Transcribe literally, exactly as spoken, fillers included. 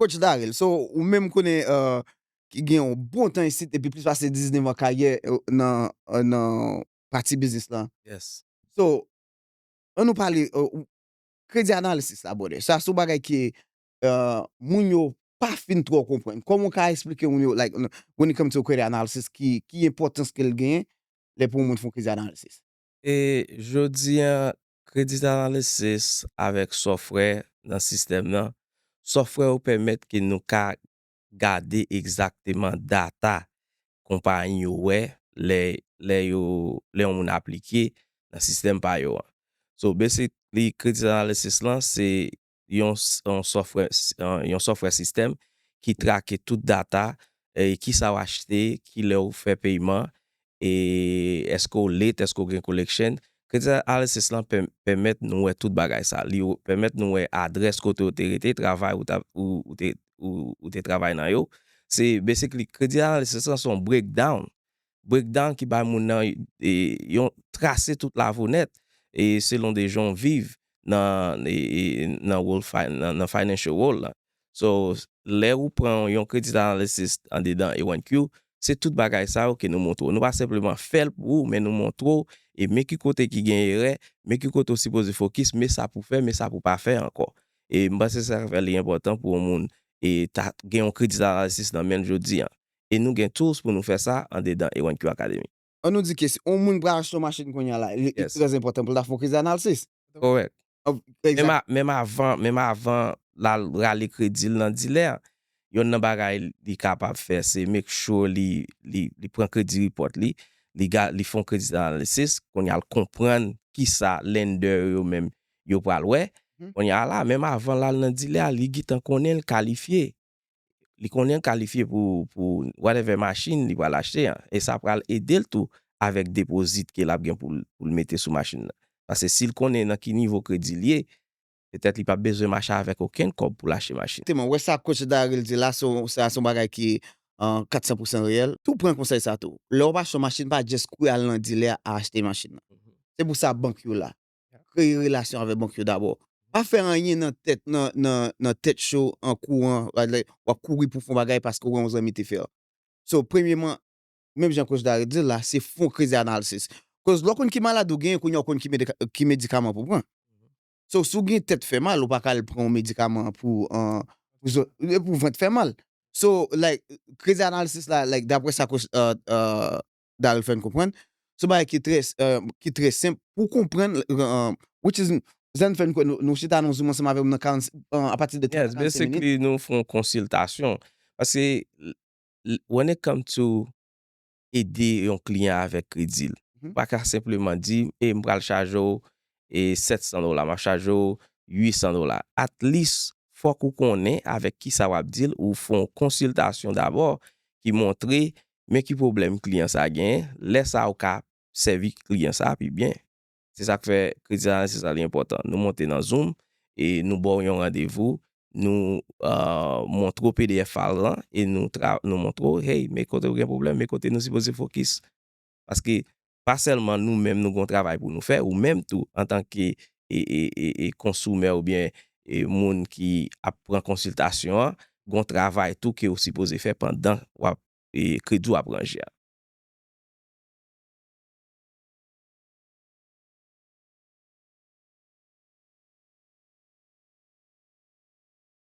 Coach Daryl, so, ou menm konnen, euh, ki gen yon bon tan isit epi plis pase diznèf an karyè, euh, nan, euh, nan pati biznis lan. Yes. So, ann nou pale, euh, ou- credit analysis la, brother. Sa se yon bagay ki, euh, moun yo pa fin twò konprann. Kòman w ka eksplike moun yo, like, when it comes to credit analysis, ki, ki enpòtans ke l genyen lè pou yon moun fè yon credit analysis? E jodi an, credit analysis avèk software nan sistèm nan, software yo pèmèt ke nou ka gade egzakteman data konpayi yo wè lè, lè yo, lè yon moun aplike nan sistèm pa yo an. So, basically, credit analysis lan, se yon, s- yon software, s- yon, yon software sistèm ki trake tout data, e kisa w achte, kilè w fè peyman, e èske w late, èske w gen collection. Credit analysis lan pè- pèmèt nou wè tout bagay sa. Li w- pèmèt nou wè adrès kote w te rete, travay ou, ta, ou, ou te, ou, ou te travay nan yo. Se basically, credit analysis lan se yon breakdown. Breakdown ki bay moun nan, e, yon trase tout lavi w nèt, e selon de jan w viv nan, e, e, nan world fi- nan, nan financial world la. So, lè ou pran yon credit analysis andedan A one Q, se tout bagay sa yo ke nou montre w. Nou pa senpleman fè l pou ou, men nou montre w, e men ki kote ki gen erè, men ki kote w sipoze fokis, men sa pou fè, men sa pou pa fè ankò. E m panse sa fè li enpòtan pou yon moun e ta gen yon credit analysis nan men l jodi an. E nou gen tools pou nou fè sa andedan A one Q Academy. Ann nou di ke si yon moun pral achte yon machin kounye a la, li li Yes. trè enpòtan pou l ta fè yon credit analysis. Kòrèk. Of- Menm, Exact. a, menm avan, menm avan l al rale kredi l nan dilè, yonn nan bagay li kapab fè, se make sure li, li, li pran credit report li, li, ga- li fè yon credit analysis, kounye a l konprann kisa lender yo menm yo pral wè. Mhm. Kounye a la, menm avan l al nan dilè a, li gentan konnen l kalifye. Li konnen l kalifye pou, pou whatever machin li pral achte an. E sa pral ede l tou avèk depozit ke l ap gen pou l, pou l mete sou machin nan. Paske si l konnen nan ki nivo kredi l ye, petèt li p ap bezwen mache avèk okenn kòb pou l achte machin. Egzakteman, wè sa coach Daryl di la, se yon- sa se yon bagay ki an kat san pousan reyèl. Tou pran konsèy sa tou. Lè w ap achte yon machin, pa just kouri al nan dilè a achte machin nan. Se pou sa bank yo la. Kreye relasyon avèk bank yo dabò. Pa fè anyen nan tèt, nan, nan, nan tèt cho an kouran, w ap kouri pou fè yon bagay paske w wè yon zanmi te fè l. So, premyeman, menm jan coach Daryl di l la, se fè yon credit analysis. Koz lè w konn ki maladi w genyen, kounye a w konn ki medika- ki medikaman pou pran. So, si w gen tèt fè mal, ou pa ka al pran yon medikaman pou, euh, pou, zo- pou vant fè mal. So, like, credit analysis la, like, daprè sa coach, euh, euh, Daryl fè n konprann, se yon bagay ki trè, euh, ki trè senp pou konprann, euh, which is, Zan fè n kwè nou, nou chita nan Zoom ansanm avè m nan karant, euh, apati de Yes, karant senk minit. Basically, nou fè yon konsiltasyon. Paske, l- l- when it come to ede yon kliyan avèk kredi l, Mhm. pa ka senpleman di, e m pral chaje w e sèt san dola, m ap chaje w uit san dola. At least, fòk ou konnen avèk kisa w ap deal, ou fè yon konsiltasyon dabò ki montre men ki pwoblèm kliyan sa genyen, lè sa ou ka sèvi kliyan sa pi byen. Se sa k fè credit analysis la li enpòtan. Nou monte nan Zoom e nou ba w yon randevou, nou euh, montre w P D F file lan e nou, tra- nou montre w, hey, men kote w gen pwoblèm, men kote nou sipoze fokis. Paske pa sèlman nou menm nou gen yon travay pou nou fè, ou menm tou antanke e, e, e, e konsumè oubyen e moun ki ap pran konsiltasyon an, gen yon travay tou ke w sipoze fè pandan w ap e, kredi w ap ranje a.